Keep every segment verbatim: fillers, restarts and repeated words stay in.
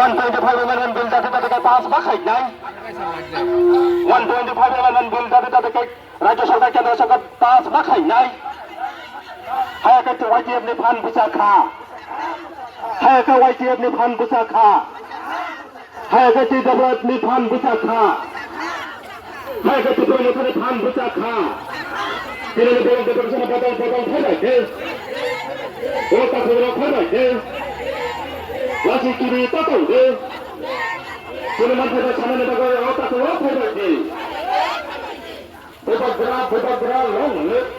One twenty-five amendment bill jati jati kai pass ma khainai. One twenty-five amendment bill jati jati kai Rajya Sarkar, Kendra Sarkar pass ma khainai. Haya khe Y T F ni phan bwsa kha. Haya khe Y T F ni phan bwsa kha. Haya khe T W F ni phan bwsa kha. Haya khe Tipra Motha ni phan bwsa kha. Tini ni borok depression bodol bodol phaibai khe. O takhuk rok phaibai khe. Lasi kiri tatong khe. Tini manthai bai sanani bagwi o takhuk rok phaibai khe. Bubagra, Bubagra, long live.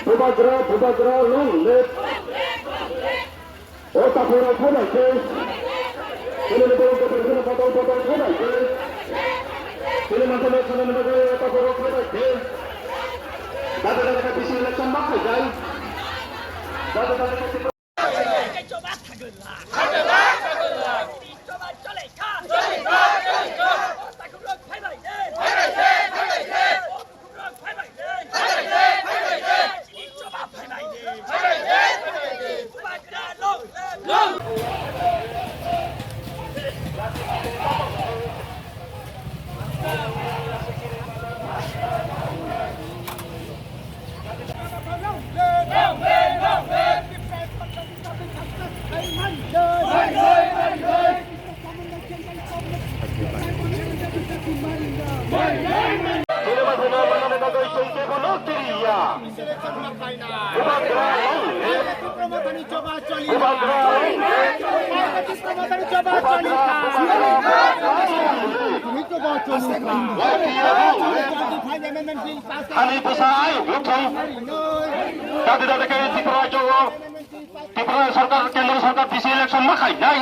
Bubagra, Bubagra, long live. O takhuk rok phaibai khe. Tini ni borok depression bodol bodol phaibai khe. Tini manthai bai sanani bagwi o takhuk rok phaibai khe. Dada dada khe B C election ma khaijai. Dada dada khe Bubagra long live. Bubagra long live. Bubagra long live. Ani bwsa ayuk lukthung. Dati dati khe Tripura rajyo o Tripura sarkar, kendra sarkar B C election ma khainai.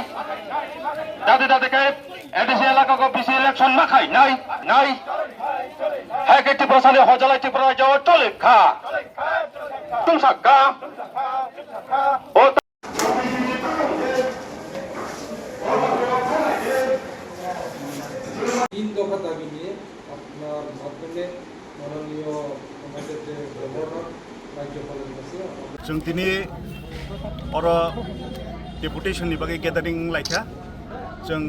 Dati dati khe A D C elaka o B C election ma khainai, nai. Hai khe Tiprasani hojalai Tripura rajyo o chole kha. Tungsa kha. O তিন দফা দাবি নিয়ে আপনার মাধ্যমে মাননীয় আমাদের যে গভর্নর রাজ্যপালের কাছে আমরা Chwng tini oro deputation ni bagwi gathering wnglaikha. Chwng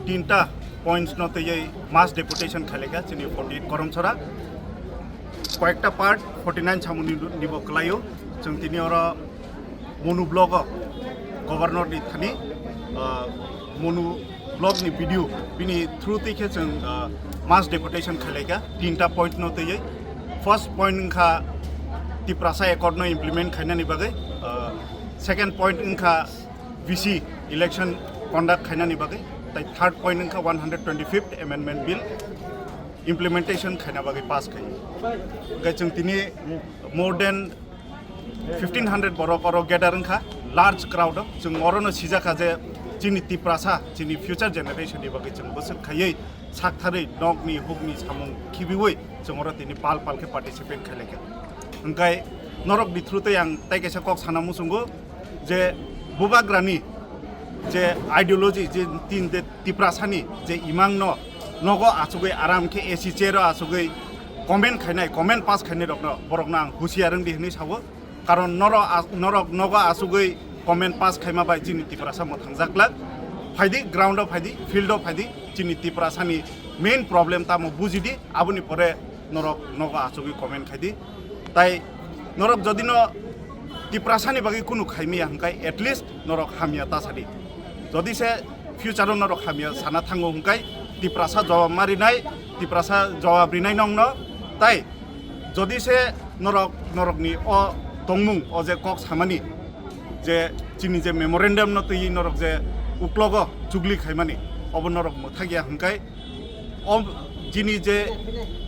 tinta points no twiwi mass deputation khailaikha chini forty-eight Koromsora. Koyekta part forty-nine samung ni, nibo kwlaio. Chwng tini oro Monu block o governor ni thani, ah, Monu block ni B D O bini through twi khe chwng, ah, mass deputation khailaikha tinta point no twiwi. First point wngkha Tiprasa Accord no implement khainani bagwi, ah, second point wngkha V C election conduct khainani bagwi, tai third point wngkha one hundred twenty-fifth amendment bill implementation khaina bagwi pass khai. Hwnkhe chwng tini more than fifteen hundred borok oro gather wngkha, large crowd o. Chwng orono sijakha je chini Tiprasa, chini future generation ni bagwi chwng bwswk khaiwi saktharwi nokni hukni samung khibiwi chwng oro tini pal pal khe participate khailaikha. Hwnkhe norokni through tei ang tai kaisa kok sana muchungo je Bubagrani je ideology, je tin de Tiprasani je imang no nogo achugwi aram khe A C chair o achugwi comment khainai, comment pass khainai rokno, borokno ang husiar wng di hwnwi sao. Karon noro a-, norok nogo achugwi comment pass khaima bai chini Tiprasa mwthangjaklak. Phaidi ground o phaidi, field o phaidi, chini Tiprasani main problem tamo bujidi, aboni pore norok nogo achugwi comment khaidi. Tai norok jodi no Tiprasani bagwi kunu khaimiya hwnkhe at least norok hamya ta sadi. Jodi se future o norok hamya sana thango hwnkhe Tiprasa jawab ma rinai, Tiprasa jawab rinai nongno. Tai jodi se norok, norokni o tongmung, o je kok samani je chini je memorandum no twi norok je uklogo chugli khaimani, obo norok mwthakya hwnkhe o chini je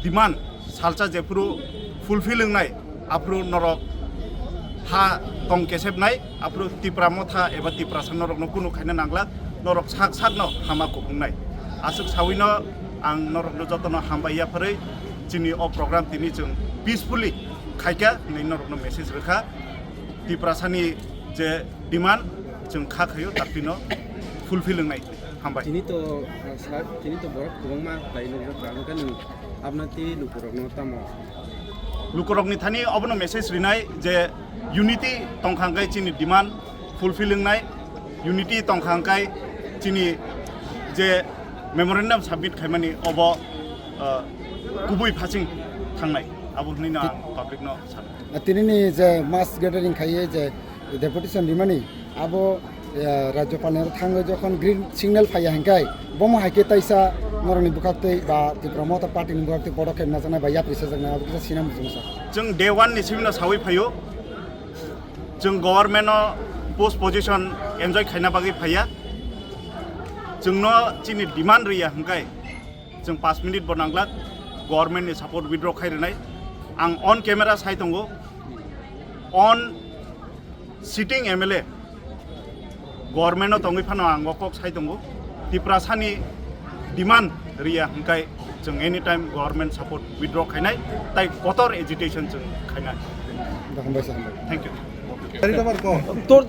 demand salsa jephuru fulfill wngnai, aphuru norok ha tong kesepnai, aphuru Tipra Motha eba Tiprasa norokno kunu khaina nanglak, norok sak sakno hama kuphungnai. Aswk sawino ang norokno jotono hambai yapharwi chini o program tini chwng peacefully khaikha hwnwi norokno message rwkha. Tiprasani je demand chwng kha khaio, daktino fulfill wngnai. Hambai. Chini to, ah, sir, chini to borok kwbangma khlai nukjak, ang khe nwng abna tei lukurokno tamo Lukurokni thani obono message rinai je unity tongkha hwnkhe chini demand fulfill wngnai, unity tongkha hwnkhe chini je memorandum submit khaimani obo, uh, kubui phasing thangnai, abo hwnwi no ang public no sano. Tinini je mass gathering khaiye je deputation rimani, abo, eh, Rajyapalni aro thangwi jokhon green signal phaiya hinkhai, bomo hai khe taisa norokni bwkhaktwi ba Tipra Motha Party ni bwkhaktwi podokkhep najaknai ba yapri sajaknai, abo kisa sinam muchung sa. Chwng day one ni simi no sawi phaio, chwng government no post position enjoy khaina bagwi phaiya, chwngno chini demand riya hinkhai, chwng paanch minute bo nanglak government ni support withdraw khai rwnai. Ang on camera sai tongo, on sitting M L A government no tongwi phano ang o kok sai tongo. Tiprasani demand riya hinkhai chwng anytime government support withdraw khainai tai kotor agitation chwng khainai. Hambai sa, hambai. Thank you. Tor